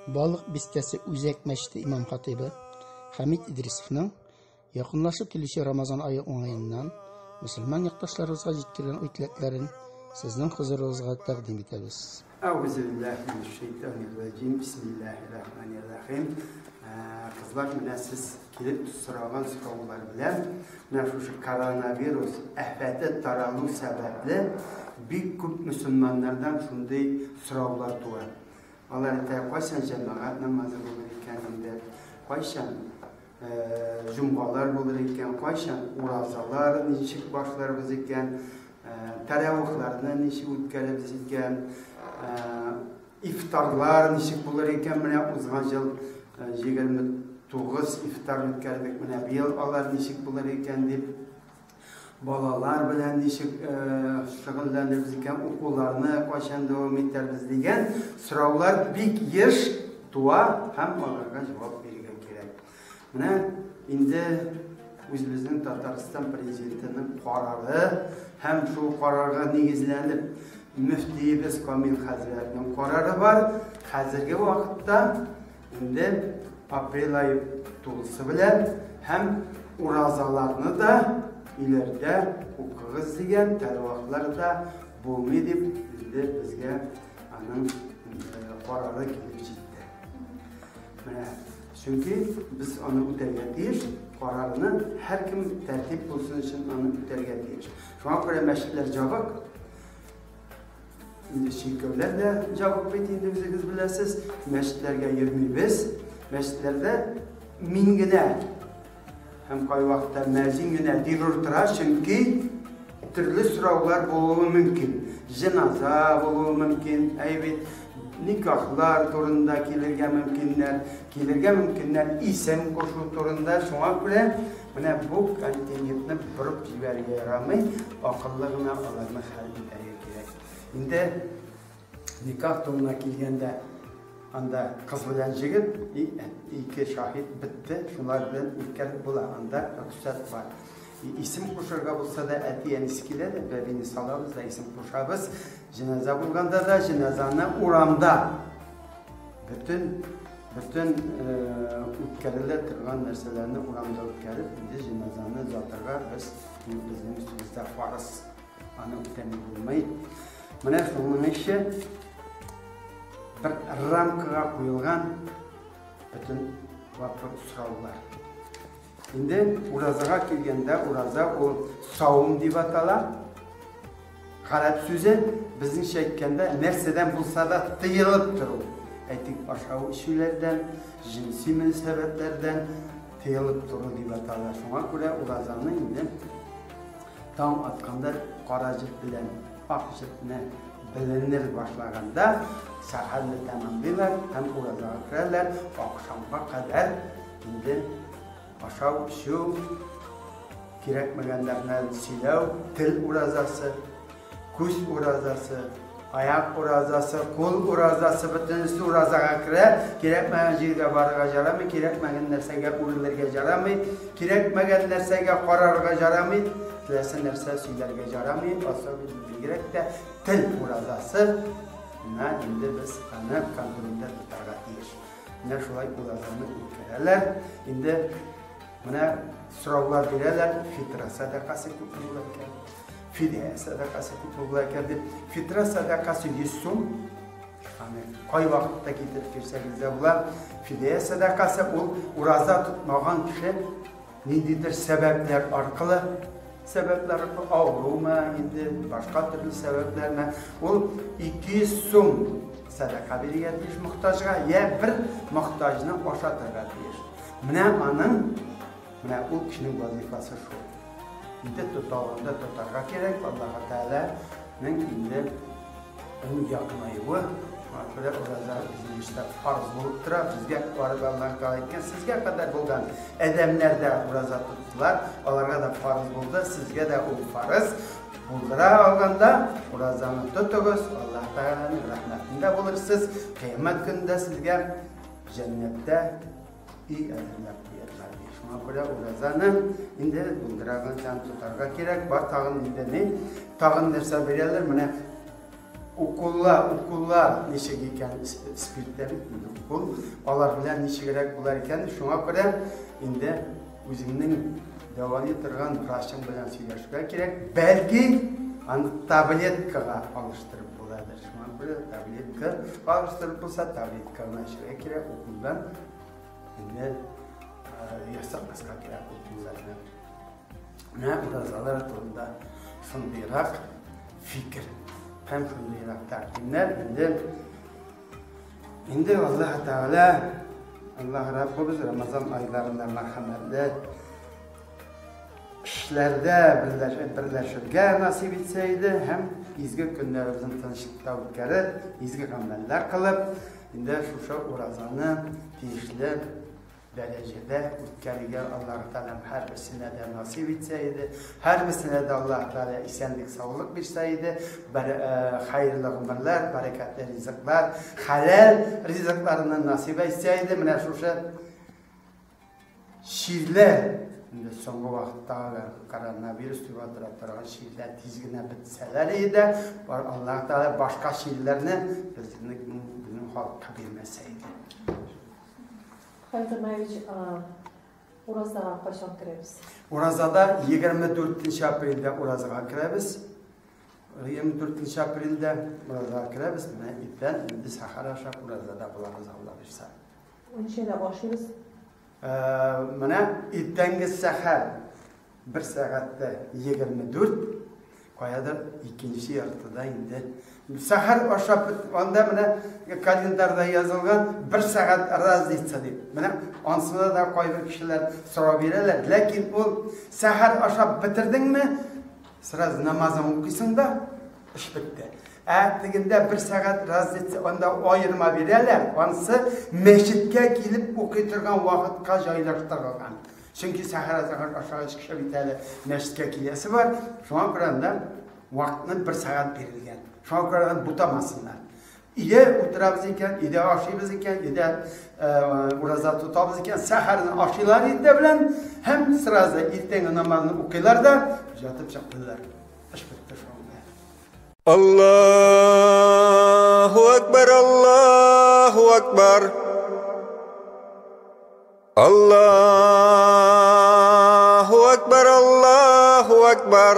Балык бистәсе үзәк мәчете имам-хатыйбы Хәмит Идрисовның якынлашып килүче Рамазан ае уңаеннан мөселман якташларыбызга җиткергән уй-теләкләрен сезнең хозурыгызга тәкъдим итәбез. Әгъузубиллаһи минәш-шәйтанир-раҗим. Бисмиллаһир-рахманир-рахим. Кызлар, менә сез килеп сораган сораулар белән менә шушы коронавирус афәте таралу сәбәпле бик күп мөселманнардан шундый сораулар туа. Алар әйтә, кайчан җәмәгать намазы булыр икән инде, кайчан җомгалар булыр икән, кайчан уразалар ничек башларбыз икән, тәравихларны ничек үткәрәбез икән, ифтарлар ничек булыр икән, менә узган ел 29 ифтар үткәрдек, менә быел алар ничек булыр икән дип, балалар белән ничек шөгыльләнербез икән, укуларны кайчан дәвам итәрбез дигән сораулар бик еш туа һәм аларга җавап бирергә кирәк. Менә инде үзебезнең Татарстан президентының карары һәм шул карарга нигезләнеп мөфтиебез Камил хәзрәтнең карары бар. Хәзерге вакытта инде апрель ае тулысы белән һәм уразаларны да өйләрдә укыгыз дигән, тәравихлар да булмый дип инде безгә аның карары килеп җитте. Менә чөнки без аны үтәргә тиеш, карарны һәркем тәртип булсын өчен аны үтәргә тиеш. Шуңа күрә мәчетләр җабык. Инде чиркәүләр дә җабык бит инде, үзегез беләсез. Мәчетләргә йөрмибез. Мәчетләрдә мин генә һәм кайвакытта мәзин генә дежур тора, чөнки төрле сораулар булуы мөмкин. Җеназа булуы мөмкин, әй бит, никахлар турында килергә мөмкиннәр, килергә мөмкиннәр исем кушу турында. Шуңа күрә менә бу контингентны борып җибәрергә ярамый, акыллы гына аларны хәл итәргә кирәк. Инде никах турына килгәндә, анда кыз белән җегет, ике шаһит бетте, шулар белән үткәреп була, анда рөхсәт бар. Исем кушырга булса да, әти-әнисе килә дә, бәбине салабыз да, исем кушабыз. Җеназа булганда да, җеназаны урамда бөтен бөтен үткәрелә торган нәрсәләрне урамда үткәреп, инде җеназаны озатырга без безнең өстебездә фарыз. Аны үтәми булмый. Менә шуның ише бер рамкага куелган бөтен вопрос сораулар. Инде уразага килгәндә, ураза ул саум дип атала. Гарәп сүзе, безнеңчә әйткәндә, нәрсәдән булса да тыелып тору. Әйтик, ашау эчүләрдән, җенси мөнәсәбәтләрдән тыелып тору дип атала. Шуңа күрә уразаны инде таң атканда кара җеп белән ак җепне беленер башлаганда сәхәрне тәмамлыйлар һәм уразага керәләр. Ахшамга кадәр инде ашау, эчү, кирәкмәгәннәрне сөйләү, тел уразасы, күз уразасы, аяк уразасы, кул уразасы, бөтенесе уразага керә. Кирәкмәгән җиргә барырга ярамый, кирәкмәгән нәрсәгә үрелергә ярамый, кирәкмәгән нәрсәгә карарга ярамый, теләсә нәрсә сөйләргә ярамый, особенно бигрәк тә тел уразасы. Менә инде без аны контрольдә тотарга тиеш. Менә шулай уразаны үткәрәләр. Инде менә сораулар бирәләр, фитра сәдакасы күпме була икән, фидия сәдакасы күпме була икән дип. Фитра сәдакасы 100 сум. Аны кай вакытта китереп бирсәгез дә була. Фидия сәдакасы ул ураза тотмаган кеше ниндидер сәбәпләр аркылы, сәбәпләр аркылы, авырумы инде, башка төрле сәбәпләрме, ул 200 сум сәдака бирергә тиеш мохтаҗга, я бер мохтаҗны ашатырга тиеш. Менә аның, менә ул кешенең вазифасы шул. Инде тоталганда тотарга кирәк, Аллаһ Тәгаләнең инде ул якынаюы, шуңа күрә ураза безнең эштә фарз булып тора. Безгә барып Аллаһ Тәгалә әйткән, сезгә кадәр булган адәмнәр дә ураза тоттылар, аларга да фарз булды, сезгә дә ул фарыз. Булдыра алганда уразаны тотыгыз, Аллаһ Тәгаләнең рәхмәтендә булырсыз, кыямәт көнендә сезгә җәннәттә өй әзерләп куярлар ди. Шуңа күрә уразаны инде булдыраган тотарга кирәк. Бар тагын инде ни? Тагын нәрсә бирәләр? Менә Уколлар, уколлар ничек икән, спирттә бит инде укол, алар белән ничегрәк булар икән, шуңа күрә инде үзеңнең дәвалый торган врачың белән сөйләшергә кирәк. Бәлки, аны таблеткага алыштырып буладыр. Шуңа күрә таблетка алыштырып булса, таблетка гына эчәргә кирәк, уколдан инде ясатмаска кирәк уколларны. Менә уразалар турында шундыйрак фикер һәм шундыйрак тәкъдимнәр. Инде Аллаһ Тәгалә, Аллаһ Раббыбыз Рамазан айларында мәрхәмәтле эшләрдә берләшергә насыйп итсә иде һәм изге көннәребезне тынычлыкта үткәреп, изге гамәлләр кылып, инде шушы уразаны тиешле дәрәҗәдә үткәрергә Аллаһ Тәгалә һәрберсенә дә насыйп итсә иде. Һәрберсенә дә Аллаһ Тәгалә исәнлек, саулык бирсә иде, хәерле гомерләр, бәрәкәтле ризыклар, хәләл ризыкларны насыйп итсә иде. Менә шушы чирләр, инде соңгы вакытта коронавирус дип атала торган чирләр тиз генә бетсәләр иде, Аллаһ Тәгалә башка чирләрне безнең халыкка бирмәсә иде. Хамит Армаевич, уразага кайчан керәбез? Уразада 24 апрельдә уразага керәбез. 24 апрельдә уразага керәбез. Менә иртән инде сәхәр ашап уразада булабыз, Алла бирсә. Ничәдә ашыйбыз? Менә иртәнге сәхәр 1 сәгатьтә 24, каядыр икенче яртыда инде. Сәхәр ашап, анда менә календарьда язылган 1 сәгать разница дип. Менә ансында да кайбер кешеләр сорау бирәләр. Ләкин ул сәхәр ашап бетердеңме, сразу намазын укыйсың да, эш бетте. Ә тегендә 1 сәгать разница, анда аерма бирәләр. Ансы мәчеткә килеп укый торган вакытка җайлаштырылган. Чөнки сәхәр ашагач кеше бит әле мәчеткә киләсе бар. Шуңа күрә анда вакытны 1 сәгать бирелгән. Шуңа күрә бутамасыннар. Өйдә утырабыз икән, өйдә ашыйбыз икән, өйдә ураза тотабыз икән, сәхәрне ашыйлар иртә белән һәм сразу иртәнге намазны укыйлар да ятып чыктылар. Эш бетте шуңа. Аллаһу акбар, Аллаһу акбар. Аллаһу акбар, Аллаһу акбар.